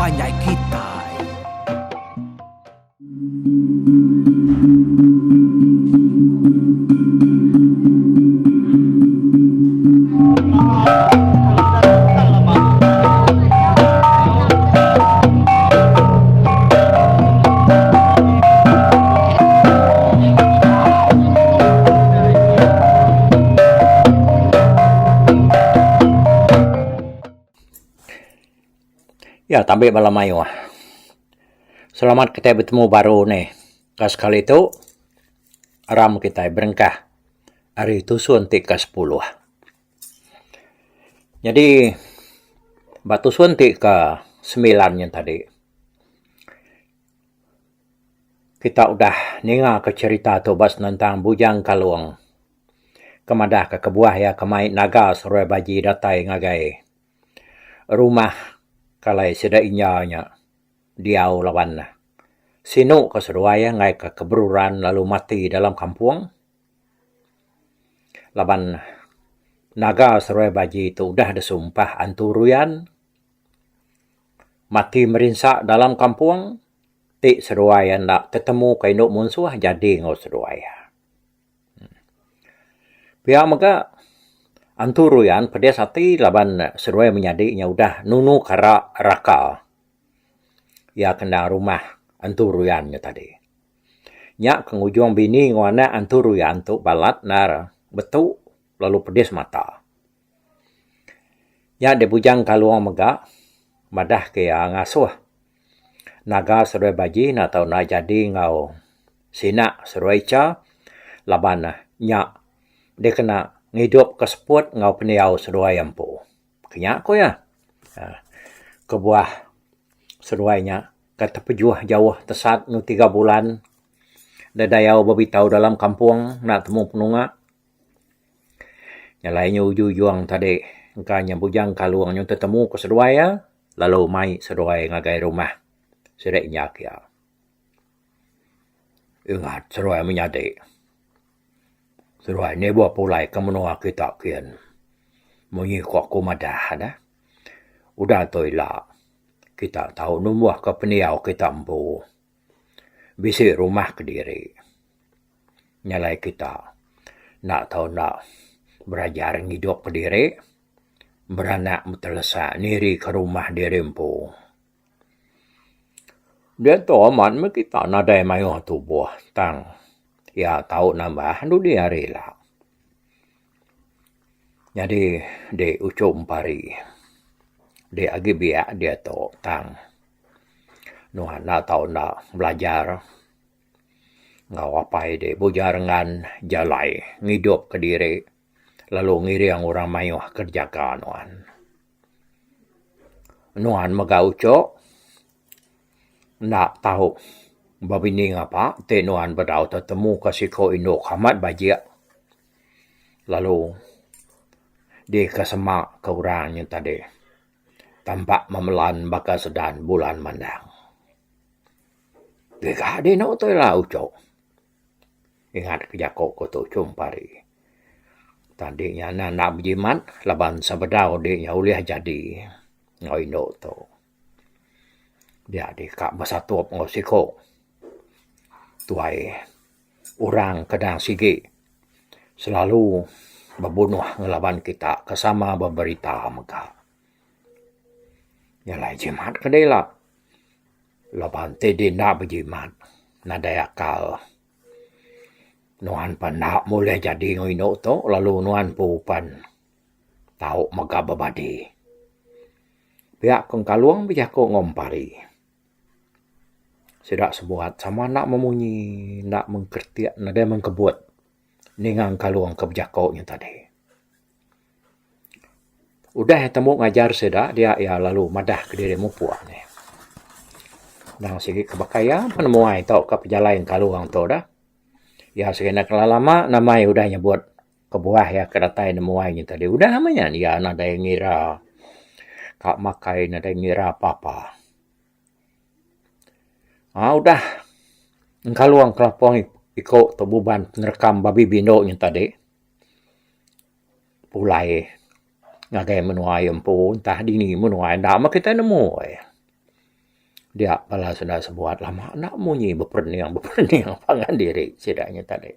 panjai kitai. Ya tabi bala mayuh. Selamat kitai betemu baru nih. Ka sekali tu aram kitai berengkah ari tusun ti ke sepuluh. Nyadi ba tusun ti ke semilan nyen tadi kita udah ninga ke cherita tu ba senentang Bujang Kalong ke madah ke kebuah iya ke mai naga seruai baji datai ngagai rumah kalai sida inya nya diau laban ne. Sinu ka seduai iya enggai ka keberuran lalu mati dalam kampung laban naga seruai baji tu udah disumpah antu ruyan mati merinsa dalam kampung ti seduai iya enda tetemu ka indu munsuh jadi enggau seduai iya. Pia mega Antu Ruyan pedis ati laban seduai menyadi nya udah nunu kara raka iya ke endang rumah Antu Ruyan nya tadi. Nya ke ngujung bini enggau anak Antu Ruyan tu balat endar betu lalu pedis mata. Nya deh Bujang Kalong mega madah ke iya ngasuh naga seduai baji enda tau enda jadi enggau Sina seduai icha laban nya dikena ngidupka seput enggau pendiau seduai empu. Ke nya ku iya. Kebuah seduai nya ke tepejuh jauh tesat enggau tiga bulan dedayau bebitau dalam kampung enda temu penunga. Nyelai nya ujung-ujung tadi engka nya Bujang Kalong nyau tetemu ke seduai iya lalu mai seduai ngagai rumah sida inya ke iya. Ingat seruai menyadi. Seruai nibuh pulai ke menua kita kin. Munyi ku aku madah neh. Udah tu ila kita tau numbuh ke pendiau kita empu. Bisi rumah kediri. Nyalai kita enda tau enda belajar ngidup kediri beranak betelesak niri ke rumah diri empu. Diatu amat meh kita nadai mayuh tubuh tang iya tau nambah dudi hari ila. Nyadi di Uchum Pari di agi biak diatu tang nuan enda tau enda belajar enggau apai di Bujang Rengan jalai ngidup kediri lalu ngiring orang mayuh ke jaga nuan. Nuan mega uchok enda tau bebini ngapa ti nuan bedau tetemu ka siko indu ke amat bajik lalu dikesema ka orang nya tadi tampak memelan baka sedan bulan mandang. Giga dinu tu ila uchok. Ingat ke jako ku tu Chum Pari. Tang di nya enda enda bejimat laban sebedau di nya ulih jadi enggau indu tu. Dia di ka besatup enggau siko tuai orang ke dang sigi selalu bebunuh ngelaban kita ke sama beberita mega. Nya alai jimat ke deh ila. Laban ti di enda bejimat nadai akal. Nuan pan enda bulih jadi enggau indu tu lalu nuan empu pan tau mega bebadi. Pia ku Kalong bejaku enggau Empari. Sida sebuat sama enda memunyi enda mengkeritik nadai mengkebut ninga Kalong ke bejaku nya tadi. Udah iya tembu ngajar sida dia iya lalu madah kediri mupuk nih. Endang sigi ke baka iya penemuai tauka pejalai engkalu tu dah. Iya sigi enda kala lama nama iya udah nyebut kebuah iya ke datai nemuai nya tadi. Udah meh nya iya nadai ngira ka makai nadai ngira apa-apa. Aaa udah engkalu kelapong iko tu buban penerekam babi bindu nya tadi. Pulai ngagai menua iya empu entah dini menua enda meh kitai nemu ai. Dia bala sida sebuat lama enda munyi beperening beperening pangan diri sida nya tadi.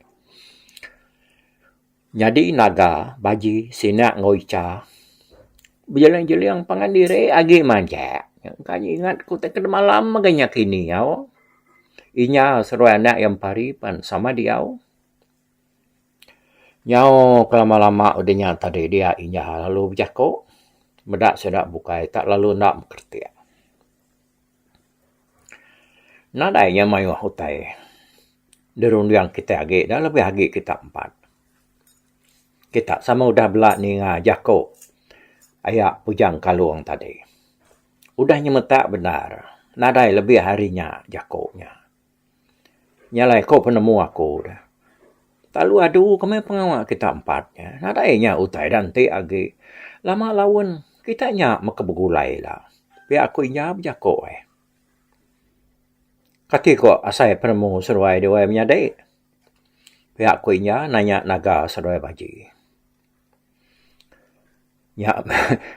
Nyadi naga baji sina enggau icha bejeling jeling pangan diri agi majak. Engka ingat ku tai ke demalam mega nya kini au. Inya seduai anak iya empari pan sama diau. Nyau ke lama lama udah nya tadi dia inya lalu bejaku meda sida bukai tak lalu enda mekeretik. Nadai nya mayuh utai dirunding kitai agi da lebih agi kita empat. Kita sama udah bela ninga jaku aya Bujang Kalong tadi. Udah nyemetak bendar nadai lebih ari nya jaku nya. Nya alai ko penemu aku da. Lalu adu ke meh pengawa kita empat nya. Nadai nya utai da enti agi. Lama laun kita nya meh ke begulai ila. Pia ku inya bejako eh. Kati ko asai penemu seduai duai menyadi. Pia ku inya nanya naga seduai baji. Nya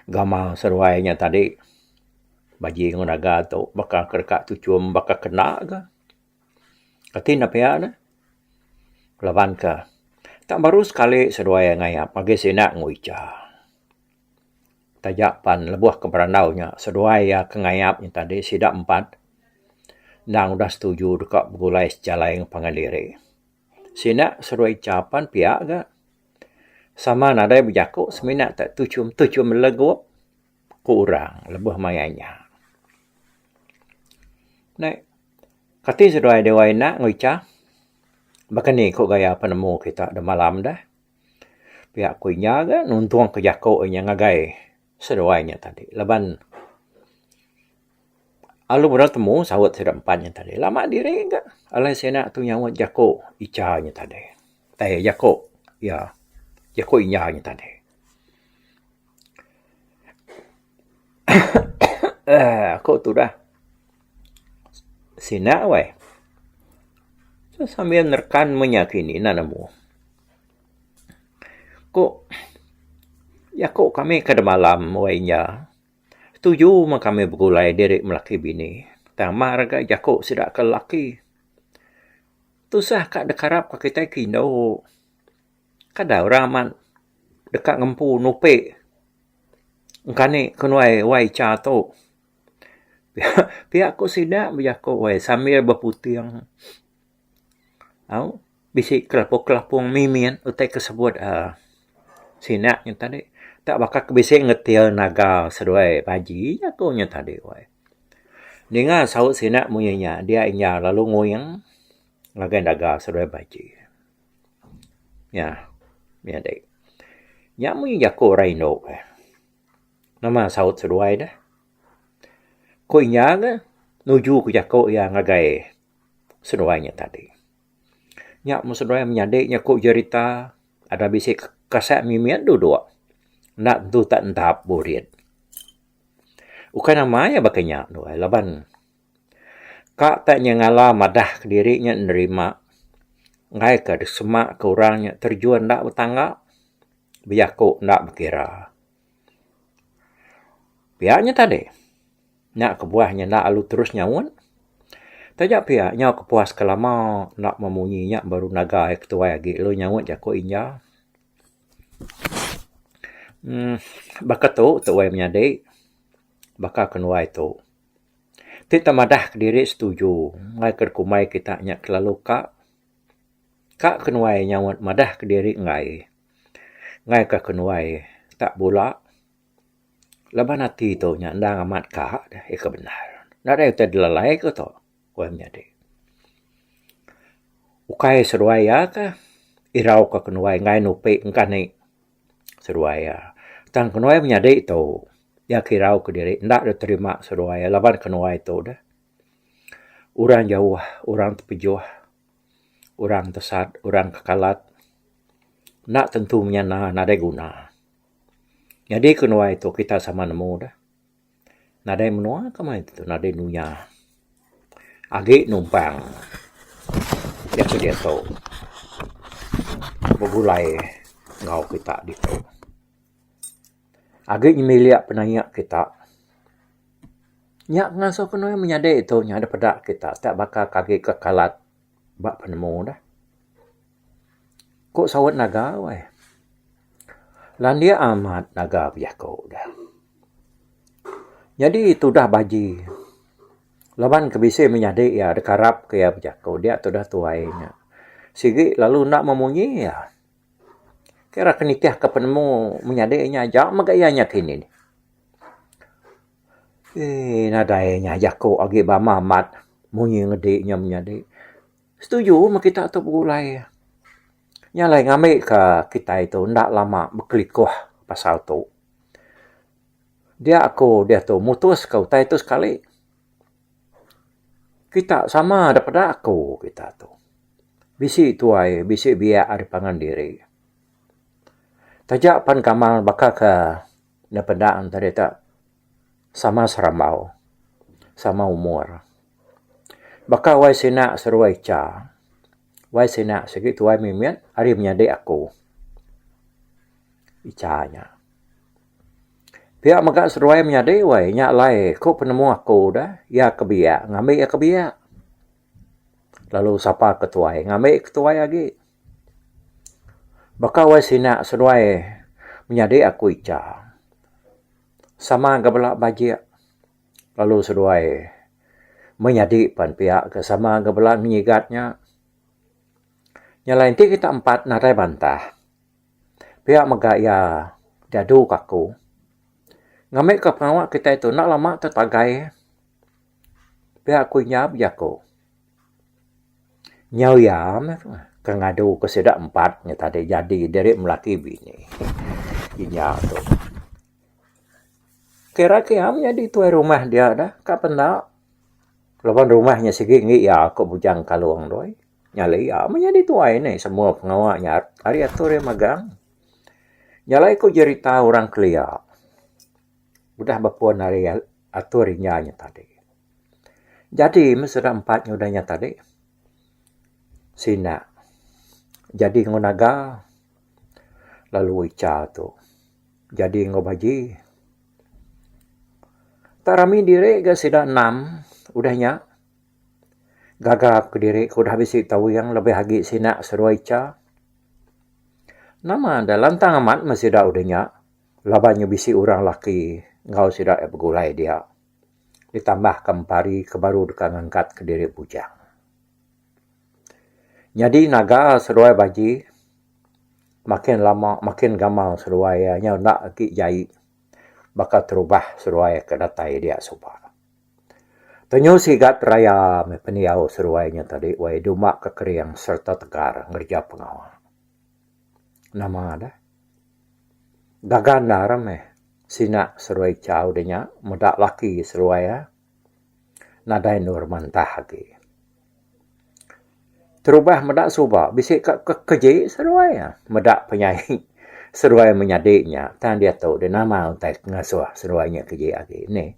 gamal seduai nya tadi baji enggau naga tu baka ke deka tuchum baka kena ka. Kati ne pia ne laban ka tak baru sekali seduai ngayap agi sina enggau icha. Taja pan lebuh ke berandau nya seduai iya ke ngayap nya tadi sida empat endang udah setuju deka begulai sejalai enggau pangan diri. Sina seduai icha pan pia ga. Sama nadai bejaku semina te tuchum-tuchum legup ku orang lebuh maya nya. Nai kati seduai dewai enda enggau icha baka ni ku gaya penemu kita demalam deh. Pia ku inya ga nuntung ke jaku inya ngagai seduai nya tadi laban alu bera temu saut sida empat nya tadi lama diri ga alai sida tu nyaut jaku icha nya tadi. Tai jaku iya jaku inya nya tadi. Eee ku tudah sina weh sambil nerekan meh nya kini enda nemu. Ku jaku kami ke demalam weh inya setuju meh kami begulai diri melaki bini tang mar ga jaku sida ke lelaki. Tusah ka dikarap ka kitai ke indu. Kada orang amat deka ngempu nupi engkani ke nuai wai icha tu. Pia ku sida bejaku wai sambil beputing au bisi kelapung kelapung mimit utai ke sebut uhh sina nya tadi tak baka ke bisi ngetil naga seduai baji jaku nya tadi wai. Ninga saut sina munyi nya dia inya lalu nguing ngagai naga seduai baji. Nya menyadi. Nya munyi jaku orang indu eh. Nama saut seduai deh. Ku inya ga nuju ke jaku iya ngagai seduai nya tadi. Nya meh seduai menyadi nya ku jerita ada bisi kasak mimit duduk enda tentu tak entap burit. Ukai nama iya baka nya tu ai laban ka te nyengala madah kediri nya nerima enggai ka sema ke orang nya terjun enda betangga bejaku enda bekira. Pia nya tadi nya kebuah nya enda lalu terus nyaut. Taja pia nyau kepuas ke lama enda memunyi nya baru naga iya ketuai agi lalu nyaut jaku inja. uhh Baka tu tuai menyadi baka kenuai tu. Ti tau madah kediri setuju enggai ke kumbai kita nya kelalu ka. Ka kenuai nyaut madah kediri enggai. Enggai ka kenuai tak bula laban ati tu nya endang amat ka deh ke bendar. Nadai utai dilalai ku tu. Wai menyadi. Ukai seduai iya ka irau ka kenuai enggai nupi engkani seduai iya. Tang kenuai menyadi tu iya ke irau kediri enda diterima seduai iya laban kenuai tu deh. Orang jauh, orang tepejuh, orang tesat, orang kekalat enda tentu menyana nadai guna. Nyadi kenuai tu kita sama nemu deh. Nadai menua ka meh tu nadai dunya. Agi numpang iya ke diatu begulai enggau kita ditu. Agi nyemilik penaik kita. Nya ngasuh ke nuan menyadi tu nya da peda kita tak baka ke agi ke kalat ba penemu deh. Ku saut naga weh. Landik amat naga bejaku deh. Nyadi tudah baji laban ke bisi menyadi iya deka arap ke iya bejaku dia tudah tuai nya. Sigi lalu enda memunyi iya. Kira ke nitih ke penemu menyadi nya aja mega iya nya kini. Eii nadai nya jaku agi ba amat munyi ngedi nya menyadi. Setuju meh kita tu begulai. Nya alai ngambi ka kitai tu enda lama bekelikuh pasal tu. Dia aku diatu mutus ka utai tu sekali. Kita sama da peda aku kita tu. Bisi tuai bisi biak ari pangan diri. Taja pan gamal baka ke ne peda ne tadi te sama serambau sama umur. Baka wai sina seruai icha. Wai sina sigi tuai mimit ari menyadi aku. Icha nya. Pia mega seduai menyadi weh nya alai ku penemu aku deh iya ke biak ngambi iya ke biak. Lalu sapa ke tuai ngambi ke tuai agi. Baka weh sina seduai menyadi aku icha sama ga bela bajik lalu seduai menyadi pan pia ke sama ga bela ngigat nya. Nya alai enti kita empat nadai bantah. Pia mega iya diadu ka aku. Ngambika pengawa kitai tu enda lama tetagai pia ku inya bejaku. Nyau iya meh ke ngadu ke sida empat nya tadi jadi diri melaki bini. Inya tu. Kira ke iya nyadi tuai rumah dia dah ka penda laban rumah nya sigi enggi iya ku Bujang Kalong tu ai. Nya alai iya meh nyadi tuai ne semua pengawa nya ari atur iya magang. Nya alai ku jerita orang kelia udah bepun ari atur inya nya tadi. Jadi meh sida empat nya udah nya tadi sina jadi enggau naga lalu icha tu jadi enggau baji. Tak rami diri ga sida enam udah nya. Gaga kediri ke udah bisi tawing lebih agi sina seduai icha. Nama da lantang amat meh sida udah nya laban nya bisi orang laki enggau sida iya begulai dia ditambah ka empari ke baru deka ngangkat kediri bujang. Nyadi naga seduai baji makin lama makin gamal seduai iya nyau enda agi jai baka terubah seduai ke datai dia suba. Tenyu sigat raya meh pendiau seduai nya tadi wai duma ke kering sereta tegar ngereja pengawa. Nama deh. Gaga endar meh sina seduai icha udah nya meda laki seduai iya nadai endur mantah agi. Terubah meda suba bisi ka keji seduai iya meda penyai seduai menyadi nya tang diatu deh nama utai ngasuh seduai nya keji agi nih.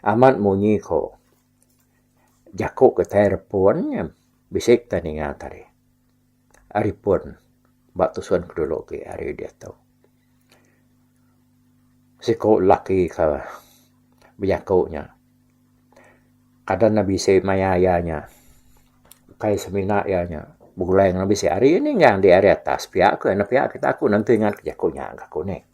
Amat munyi ko jaku kitai repun nya bisi kitai ninga tadi. Ari pun ba tusun ke dulu agi ari diatu. Siku laki ke bejaku nya kadan ne bisi maya iya nya ukai semina iya nya begulai ngan bisi ari ninggang di ari atas pia ku ne pia kita aku nentu ingat jaku nya ku nih.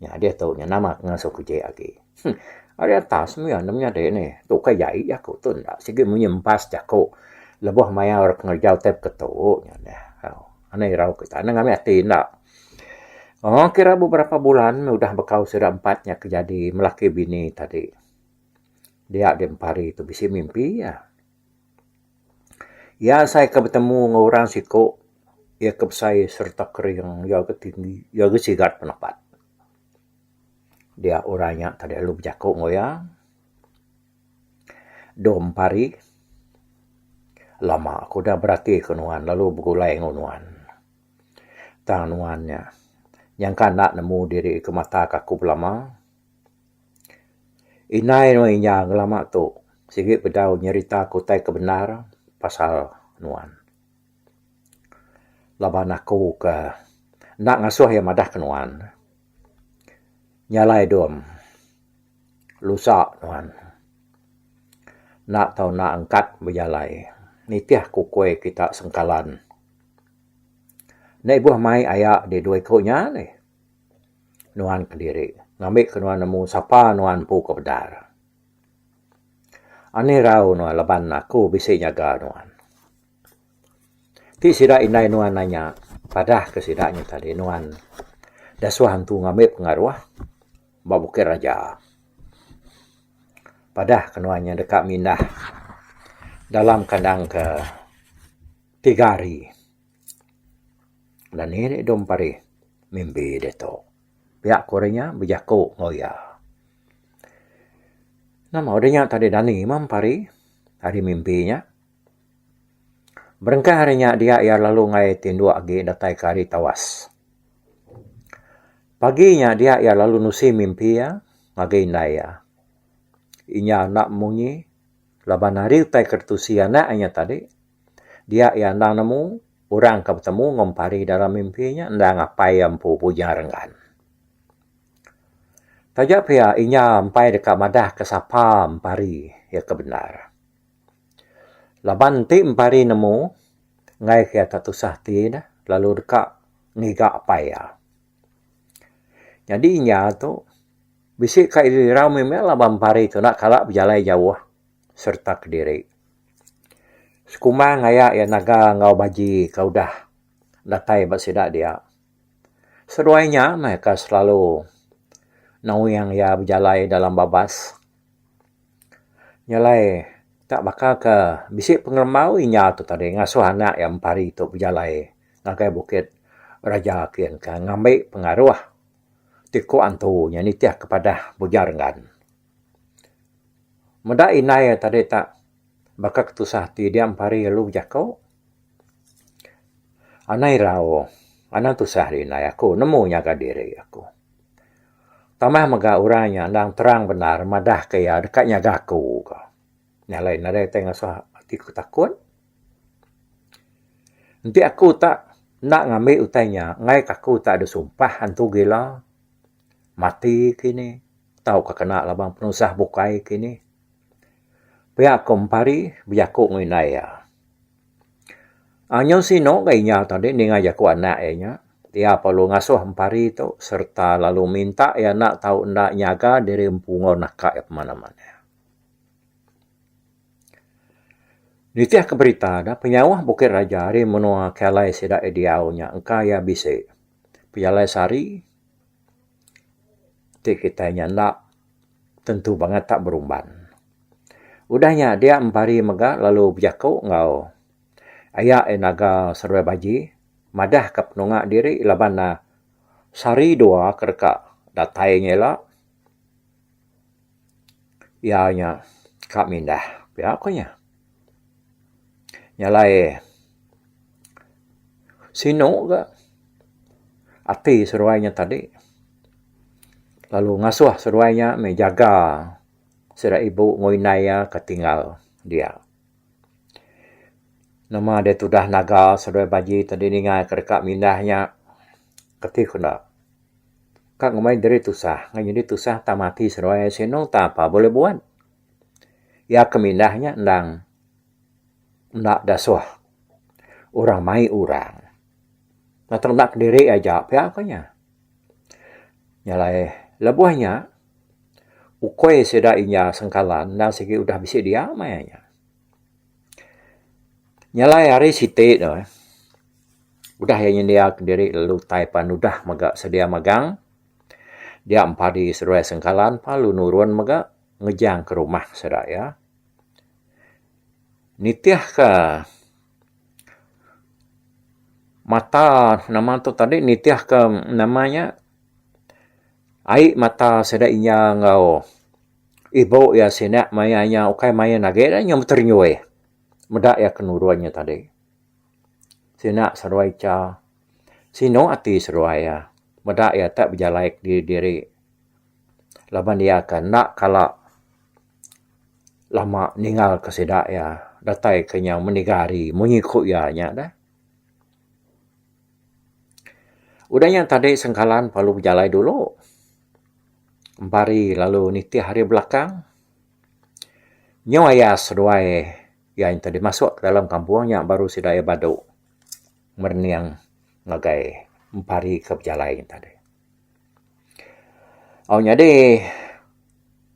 Nya diatu nya nama ke ngasuh ke jai agi. Huh ari atas mih anu menyadi nih. Tu ukai jai jaku tu enda sigi munyi empas jaku lebuh maya orang ke ngereja utai beketu nya neh. Anang irau kita anang ngambi ati enda. Uhh kira beberapa bulan meh udah bekau sida empat nya ke jadi melaki bini tadi. Dia di empari tu bisi mimpi iya. Iya asai ke betemu enggau orang siku iya ke besai sereta kering iya ke tinggi iya ke sigat penepat. Dia orang nya tadi lalu bejaku enggau iya dom pari lama aku udah berati ke nuan lalu begulai enggau nuan. Tang nuan nya nyangka enda nemu diri ke mata ke aku belama. Indai nuan inya ngelama tu sigi bedau nyerita ke utai ke bendar pasal nuan. Laban aku ke enda ngasuh iya madah ke nuan. Nya alai dom lusa nuan. Enda tau enda angkat bejalai nitih ku ukui kita sengkalan. Enda ibuh mai aya di dua iku nya deh. Nuan kediri ngambi ke nuan nemu sapa nuan empu ke bendar. Anih irau nuan laban aku bisi nyaga nuan. Ti sida indai nuan nanya padah ke sida nya tadi nuan dasuh antu ngambi pengaruh ba Bukit Raja. Padah ke nuan nya deka mindah dalam kandang ke tiga hari. Dani ri dom parih mimpi ditu. Pia ku ari nya bejaku enggau iya. Nama udah nya tadi dani meh pari ari mimpi nya. Berengkah ari nya dia iya lalu enggai tinduk agi datai ke hari tawas. Pagi nya dia iya lalu nusi mimpi iya ngagai indai iya. Inya enda munyi laban ari utai ke ditusi anak iya nya tadi dia iya endang nemu orang ke betemu enggau empari dalam mimpi nya endang apai iya empu Bujang Renggan. Taja pia inya empai deka madah ke sapa empari iya ke bendar. Laban enti empari nemu enggai ke iya tak tusah ati ne lalu deka ngiga apai iya. Nyadi inya tu bisi ka irau mimit laban empari tu enda kala bejalai jauh sereta kediri. Sekumbang aya iya naga enggau baji ke udah datai ba sida dia. Seduai nya meh ka selalu nuing iya bejalai dalam babas. Nya alai tak baka ke bisi pengelembau inya tu tadi ngasuh anak iya empari tu bejalai ngagai Bukit Raja kin ka ngambi pengaruh ti ku antu nya nitih ke padah Bujang Renggan. Meda indai iya tadi tak baka ke tusah ati dia empari lalu bejaku anang irau anang tusah indai aku nemu nyaga diri aku. Tambah mega orang nya endang terang bendar madah ke iya deka nyaga aku ka. Nya alai nadai tai ngasuh ati ku takut. Enti aku tak enda ngambi utai nya enggai ka aku tak disumpah antu gila mati kini tauka kena laban penusah bukai kini. Pia ku empari bejaku enggau indai iya. Anyau sinu ga inya tadi ninga jaku anak iya nya. Iya perlu ngasuh empari tu sereta lalu minta iya enda tau enda nyaga diri empu enggau naka iya pemana-mana. Nitih ke berita da penyauh Bukit Raja ari menua ke alai sida iya diau nya engka iya bisi pejalai sehari ti kitai nya enda tentu bangat tak berumban. Udah nya dia empari mega lalu bejaku enggau aya iya naga seduai baji madah ka penunga diri laban ne sehari dua ke deka datai nya ila iya nya ka mindah pia ku iya. Nya alai sinu ga ati seduai nya tadi lalu ngasuh seduai nya meh jaga sida ibu enggau indai iya ke tinggal dia. Nama deh tudah naga seduai baji tadi ninga ke deka mindah nya keti ku enda. Ka ngumbai diri tusah ngan nyadi tusah tang mati seduai sinu tang apa boleh buat. Iya ke mindah nya endang enda dasuh orang mai orang. Ngatur enda kediri aja pia ku iya. Nya alai lebuh nya ukui sida inya sengkalan endang sigi udah bisi dia maya nya. Nya alai hari siti tu udah iya nyendia kediri lalu utai pan udah mega sedia magang dia empadi seduai sengkalan lalu nurun mega ngejang ke rumah sida iya. Nitih ka mata nama tu tadi nitih ka nama nya ai mata sida inya enggau ibu iya sida maya inya ukai main agi dah inya beterenyui meda iya ke nurun nya tadi. Sina seduai icha sinu ati seduai iya meda iya tak bejalai kediri diri laban iya ke enda kala lama ninggal ke sida iya datai ke nyau meniga hari munyi ku iya nya deh. Udah nya tadi sengkalan perlu bejalai dulu empari lalu nitih ari belakang. Nyau ayas seduai iya enti masuk ke dalam kampung nya baru sida iya badu merening ngagai empari ke bejalai nya tadi. Au nyadi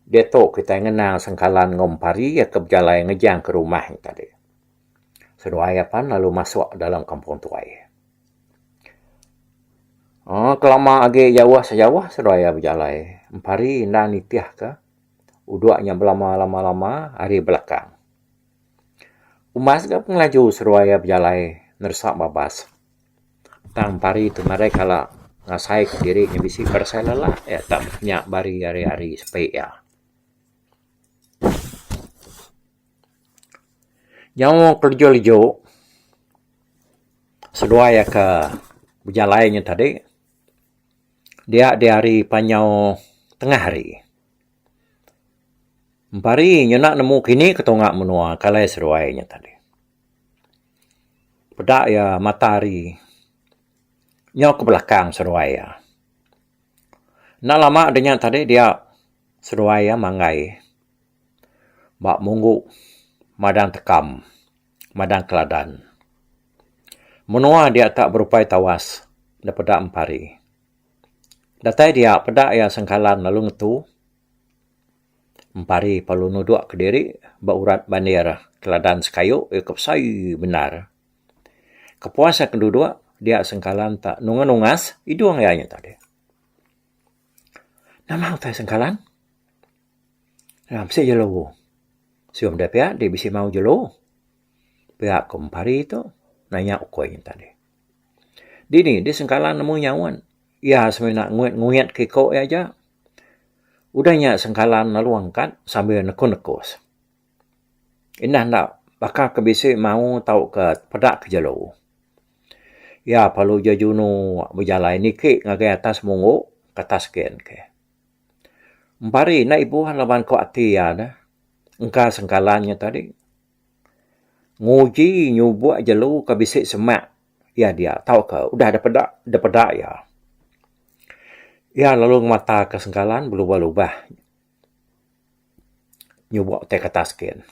diatu kitai ngenang sengkalan enggau empari iya ke bejalai ngejang ke rumah nya tadi. Seduai iya pan lalu masuk dalam kampung tuai. Aaa kelama agi jauh sejauh seduai iya bejalai empari enda nitih ka udok nya belama lama lama ari belakang. Umbas ga pengelaju seduai iya bejalai neresa babas. Tang pari tu nadai kala ngasai ka diri nya bisi berasai lelak iya tak nya bari ari ari sepi iya. Nyau ke leju leju seduai iya ke bejalai nya tadi dia di hari panjau tengah hari. Empari nyena nemu kini ke tunga menua kalai seduai nya tadi. Peda iya mata hari nyau ke belakang seduai iya. Enda lama da nya tadi dia seduai iya manggai ba munggu madang tekam madang keladan. Menua dia tak berupai tawas da peda empari. Datai dia peda iya sengkalan lalu ngetu. Empari perlu nudok kediri ba urat bandir keladan sekayu iya ke besai bendar. Kepuas iya ke duduk dia sengkalan tak nungas nungas idung iya nya tadi. Nama utai sengkalan? Nya bisi jelu. Sium da pia di bisi mau jelu. Pia ku empari tu nanya ukui nya tadi. Dini di sengkalan nemu nyaut iya semina nguit nguit ke iko iya aja. Udah nya sengkalan lalu angkat sambil nekus-nekus. Indah enda baka ke bisi mau tauka peda ke jelu. Iya perlu jejunu bejalai niki ngagai atas munggu ke atas gin ke. Empari enda ibuh laban ku ati iya ne engka sengkalan nya tadi nguji nyubok jelu ke bisi semak iya dia tauka udah dipeda dipeda iya. Iya lalu ngemata ka sengkalan belubah lubah nyubok tai ke atas gin.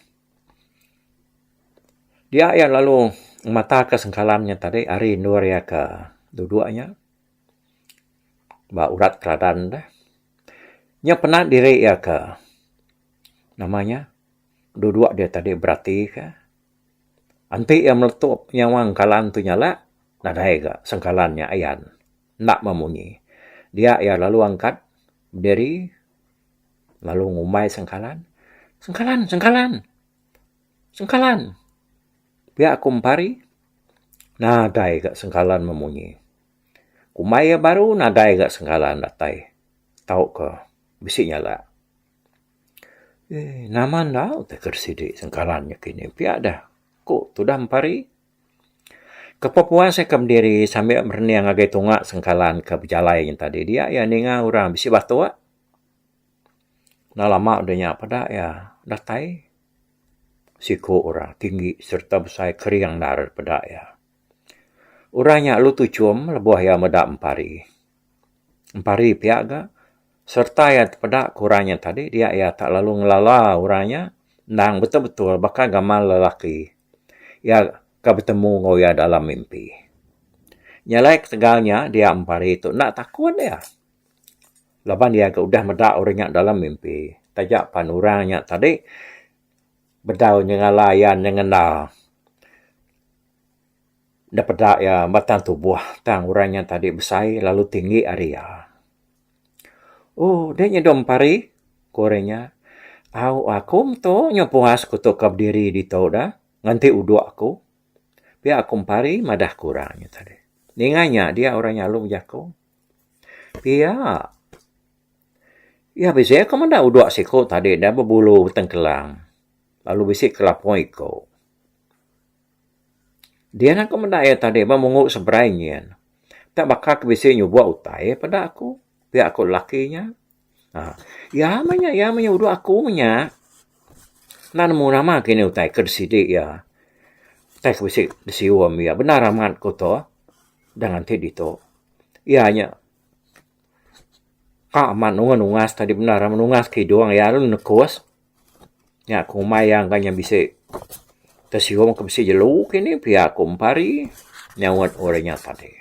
Dia iya lalu ngemata ka sengkalan nya tadi ari endur iya ke duduk nya ba urat keladan deh. Nya pernah diri iya ke nama nya duduk dia tadi berati ka enti iya meletup nyawa engkalan tu nyala nadai ga sengkalan nya ayan. Enda memunyi. Dia iya lalu angkat bediri lalu ngumbai sengkalan. Sengkalan, sengkalan. Sengkalan. Pia ku Empari. Nadai ga sengkalan memunyi. Kumbai iya baru nadai ga sengkalan datai tauka bisi nyala. Eee nama enda utai ke sidi sengkalan nya kini pia deh ku tudah Empari. Kepuas iya ke bediri sambil merening ngagai tunga sengkalan ke bejalai nya tadi dia iya ninga orang bisi batuk. Enda lama udah nya peda iya datai siku orang tinggi sereta besai kering endar peda iya. Orang nya lalu tuchum lebuh iya meda empari. Empari pia ga sereta iya tepeda ke orang nya tadi dia iya tak lalu ngelala orang nya endang betul-betul baka gamal lelaki. Iya ka betemu enggau iya dalam mimpi. Nya alai ketegal nya dia empari tu enda takut iya. Laban iya ke udah meda orang nya dalam mimpi taja pan orang nya tadi bedau nyengala iya nyengenda da peda iya batang tubuh tang orang nya tadi besai lalu tinggi ari iya. Ooh deh nyedom empari ku orang nya. Au aku meto nyau puas ku tu ka bediri ditu dah nganti udok aku. Pia aku empari madah ku orang nya tadi. Ninga nya dia orang nya lalu bejaku. Pia iya bisi aku meda udok siku tadi dah bebulu betengkelang lalu bisi kelapung iko. Dian aku meda iya tadi ba munggu seberai nyin. Tak baka ke bisi nyubok utai peda aku. Pia ku lelaki nya. Aaa iya meh nya iya meh nya udu aku meh nya. Enda nemu nama kini utai ke disidi iya. Utai ke bisi disium iya bendar amat ku tu da nganti ditu. Iya nya ka amat nungas nungas tadi bendar nungas ke idung iya lalu nekus. Nya ku umai iya engka nya bisi tesium ke bisi jelu kini pia ku Empari nyaut orang nya tadi.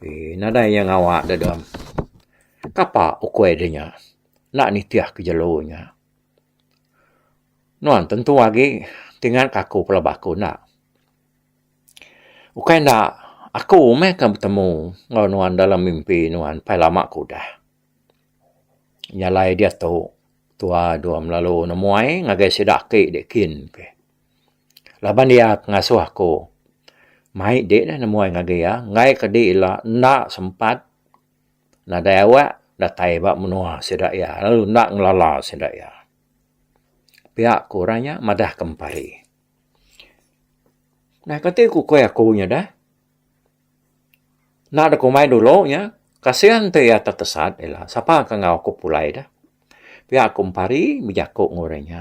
Eee nadai iya ngawa dedem. Kapa ukui de nya enda nitih ke jelu nya. Nuan tentu agi tingat ka aku pelaba aku enda. Ukai enda aku meh ke betemu enggau nuan dalam mimpi nuan pai lama ke udah. Nya alai diatu tua dua melalu nemuai ngagai sida aki di kin ke. Laban iya ke ngasuh aku mai di neh nemuai ngagai iya enggai ke di ila enda sempat nadai awak datai ba menua sida iya lalu enda ngelala sida iya. Pia ku orang nya madah ke empari. Nah kati ku ukui aku nya deh. Enda dek kumbai dulu nya, kasihan ti iya tetesat ila. Sapa ke enggau aku pulai deh. Pia ku Empari bejaku enggau orang nya.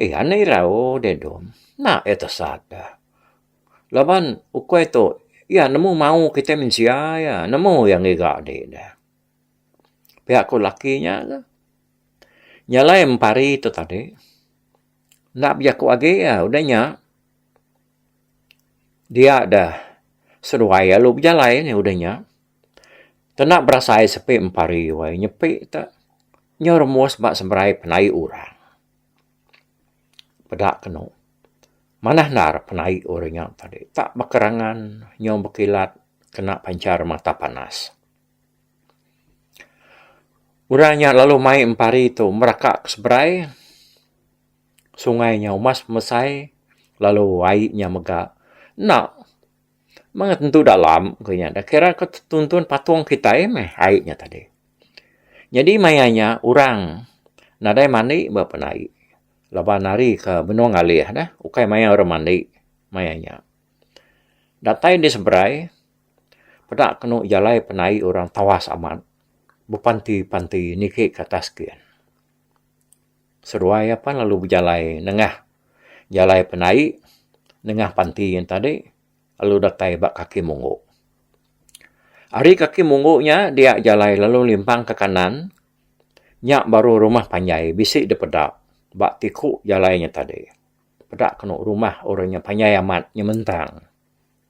Eh anih irau deh dom. Enda iya tesat deh. Laban ukui tu iya nemu mau kitai mensia iya, nemu iya ngiga dek deh. Pia ku laki nya ke. Nya alai Empari tu tadi enda bejaku agi iya udah nya. Dia deh seduai lalu bejalai ne udah nya. Tena berasai sepi empari wai nyepi te nyau remus ba seberai penaik orang. Peda kenu manah endar penaik orang nya tadi tak bekerangan nyau bekilat kena panchar mata panas. Orang nya lalu mai empari tu meraka ke seberai. Sungai nya umas pemesai lalu ai nya mega enda meh tentu dalam ku inya da kira ke tuntun patung kitai meh ai nya tadi. Nyadi maya nya orang nadai mandi ba pun ai laban hari ke benung ngalih neh ukai maya orang mandi maya nya. Datai di seberai peda kenu jalai pun ai orang tawas amat bepanti-panti niki ke atas kin. Seduai iya pan lalu bejalai nengah jalai penai nengah panti yen tadi lalu datai ba kaki munggu. Ari kaki munggu nya dia jalai lalu limpang ke kanan nya baru rumah panjai bisi dipeda ba tiku jalai nya tadi. Peda kenu rumah orang nya panjai amat nyementang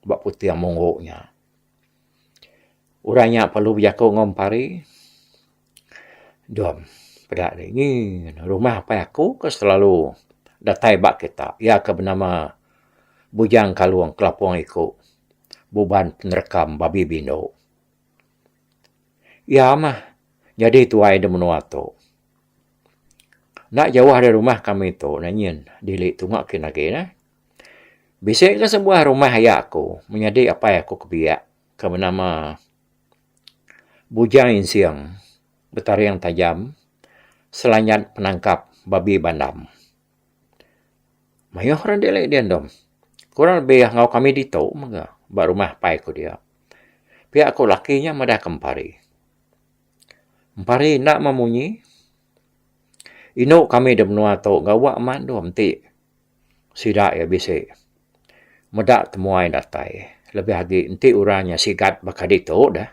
ba puting munggu nya. Orang nya perlu bejaku enggau empari dom peda deh nyi rumah apai aku ke selalu datai ba kita iya ke benama Bujang Kalong Kelapong Iku Buban Penerekam Babi Bindu. Iya mah nyadi tuai da menua tu. Enda jauh ari rumah kami tu ne nyin dili tunga kin agi neh. Bisi ka sebuah rumah aya aku menyadi apai aku ke biak ke benama Bujang Insing Betaring Tajam Selanyat Penangkap Babi Bandam. Mayuh orang dili dian dom. Kurang lebih enggau kami ditu mega ba rumah apai ku dia. Pia ku laki nya madah ke Empari. Empari enda memunyi. Inu kami da menua tu gawa amat dom ti sida iya bisi meda temuai datai lebih agi enti orang nya sigat baka ditu deh.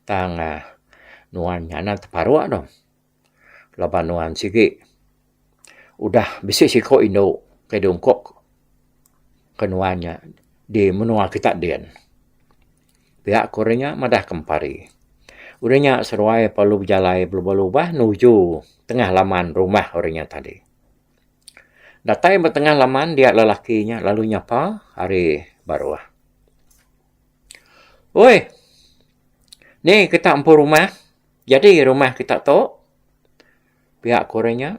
Tang uhh nuan nya anang teparuk dong laban nuan sigi udah bisi siko indu ke diungkup ke nuan nya di menua kita din. Pia ku orang nya madah ke empari. Udah nya seduai perlu bejalai belubah-lubah nuju tengah laman rumah orang nya tadi. Datai ba tengah laman dia lelaki nya lalu nyapa ari baruh. Oi. Ni kita empu rumah. Jadi rumah kita tu. Pia ku orang nya.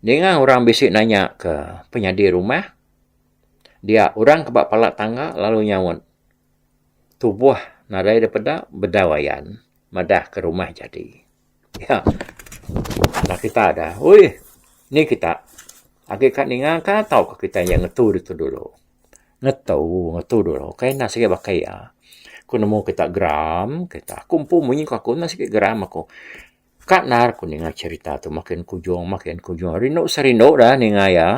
Ninga orang bisi nanya ke penyadi rumah. Dia orang ke ba pala tangga lalu nyaut. Tubuh nadai dipeda bedau ayan madah ke rumah jadi. Ya. Nah kita dah. Ui, ni kita. Agi ka ninga ka tau ka kita nya ngetu ditu dulu. Ngetu, ngetu dulu. Kai enda sigi baka iya. Ku nemu kita geram kita. Aku empu munyi ku aku enda sigi geram aku. Ka endar ku ninga cherita tu makin kujung makin kujung. Rindu serindu dah ninga iya.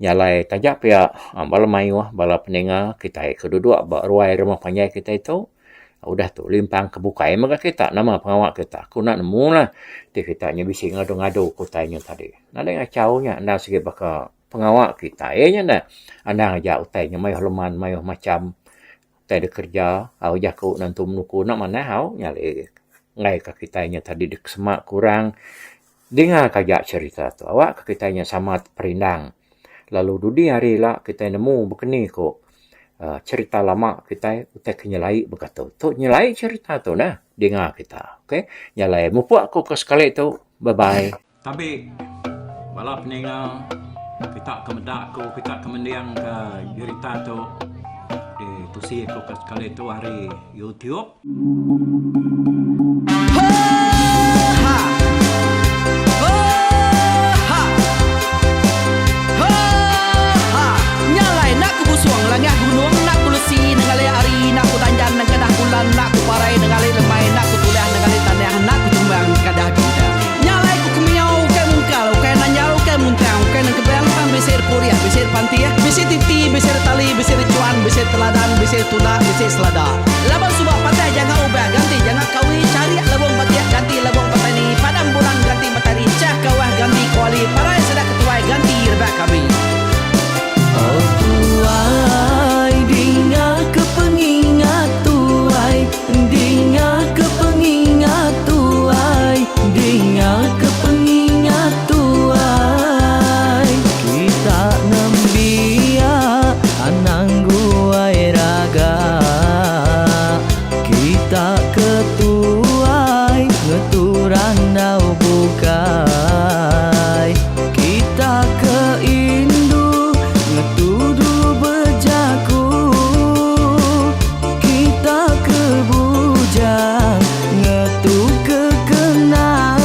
Nya alai taja pia bala mayuh bala peninga kitai ke duduk ba ruai rumah panjai kitai tu. Udah tu limpang ke bukai mega kita nama pengawa kita. Aku enda nemu lah ti kita nya bisi ngadu-ngadu ke utai nya tadi. Nadai ngachau nya enda sigi baka pengawa kitai nya neh. Anang aja utai nya mayuh leman mayuh macam utai da kerja au jaku nentu menuku enda manah au nya alai enggai ka kitai nya tadi disema ke orang dinga ka aja cherita tu. Awak ka kitai nya sama teperindang lalu dudi hari ila kitai nemu bekeni ku uhh cherita lama kitai utai ke nyelai baka tu. Tu nyelai cherita tu neh dinga kita ok. Nya alai mupuk ku ke sekali tu bye bye. Tabi bala peninga kita ke meda aku kita ke mending ke jerita tu ditusi aku ke sekali tu ari YouTube. Laban suba patah janga ubah ganti janga kawi charik lebung batik ganti lebung petani padam bulan ganti matari chah kawah ganti kuali parai sida ketuai ganti rebak kami. Oh tuai dinga ke pengingat tuai dinga ke pengingat tuai dinga ke pengingat tuai kita nembiak anang guai raga kita ke tuai ngetu randau bukai kita ke indu ngetu dulu bejaku kita ke bujang ngetu ke kenang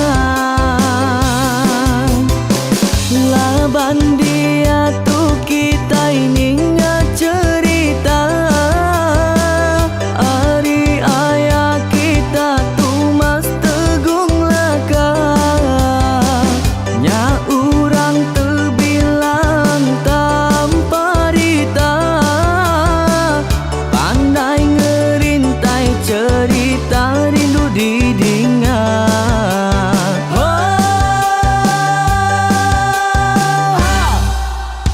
Laban diatu kitai ninga cherita ari aya kita Tumas Tegung Laka. Nya urang tebilang tanpa rita pandai ngerintai cherita rindu didinga.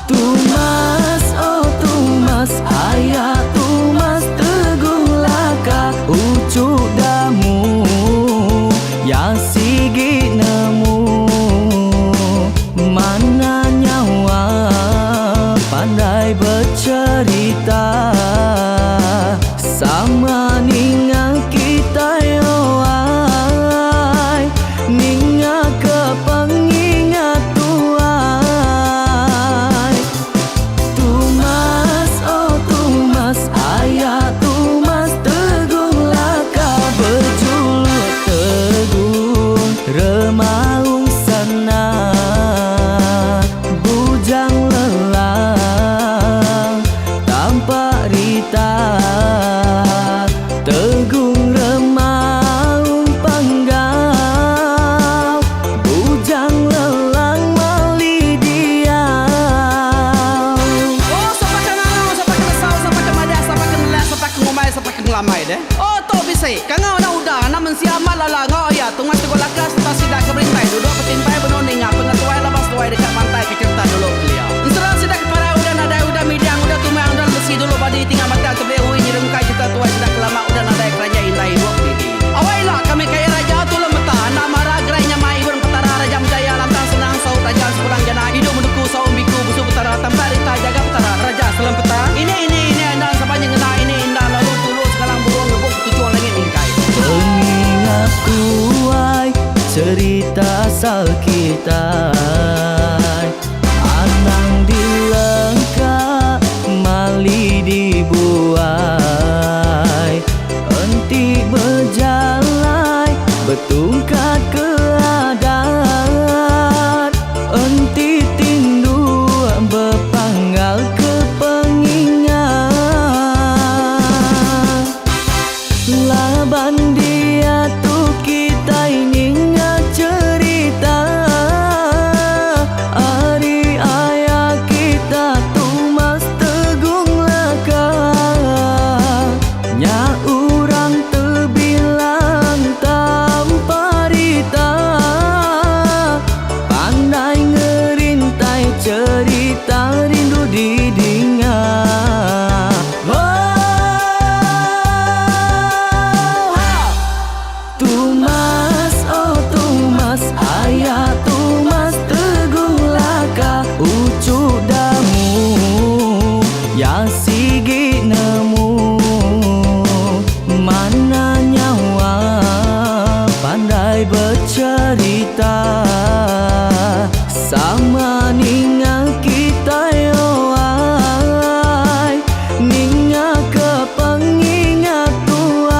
Tumas oh Tumas aya Tumas Tegung Laka uchu damu ya sigi nemu mana nyawa pandai becherita sama ninga kitai oh ai ninga ke pengingat tuai. Tumas oh Tumas aya Tumas Tegung Laka bejuluk Tegung Remaung Sana Bujang Lelang Tampak Rita Tegung Remaung Panggau Bujang Lelang Mali Diau. Oh sapa ke ngangau sapa ke nesau sapa ke madah sapa ke nelak sapa ke ngumbai sapa ke ngelamai deh. Oh tu bisi kangau anak uda anak mensia amat lala enggau aya Tumas Teguh Laka sereta sida ke berintai duduk betimpai benung ninga pengetuai laban seduai deka mantai ke cherita dulu kelia. Ensera sida ke parai udah nadai udah midang udah tumang udah lemesi dulu badi tinggal batang tebeli ui nyerungkai cherita tuai sida ke lama udah nadai keranjai indai ibuk didi. Awai ila kami kaya raja tulung meta enda mara gerai nyamai ibun petara raja menjaya lantang senang saut raja sepulang jana idup menuku saum biku busu petara tampak rita jaga petara raja selem peta ini ini ini enda sapa nyengena ini enda lalu tulu sekalang burung ngebuk ketuchung langit mingkai. Pengingat tuai cerita asal kitai Anang dilengka mali dibuai Enti bejalai betungkat ke adat Enti tinduk bepanggal ke pengingat Laban diatu kitai ninga cherita ari aya kita Tumas Tegung Laka. Nya urang. Tumas, oh Tumas, aya Tumas Teguh Laka uchu damu ya sigi nemu mana nyawa pandai becherita sama ninga kitai oh ai ninga ke pengingat tuai.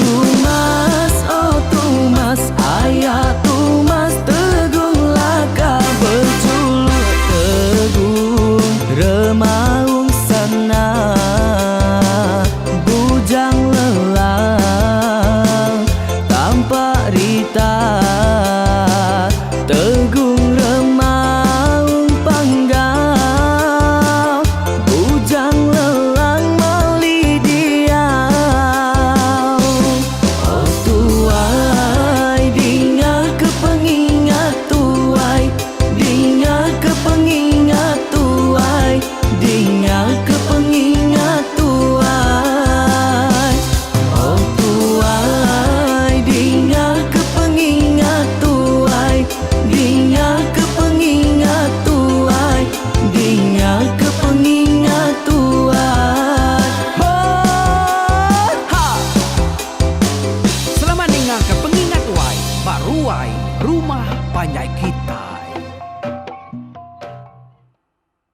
Tumas, oh Tumas, aya Tumas Teguh Laka bejuluk Teguh Remaung Sana Bujang Lelang Tampak Rita Tegung Remaung Panggau Bujang Lelang Mali Diau. Oh tuai dinga ke pengingat tuai, dinga ke pengingat tuai, dinga ke pengingat tuai. Oh tuai dinga ke pengingat tuai, dinga ke pengingat tuai, dinga ke pengingat tuai. Ho ha! Selamat ninga ke pengingat tuai ba ruai rumah panjai kita.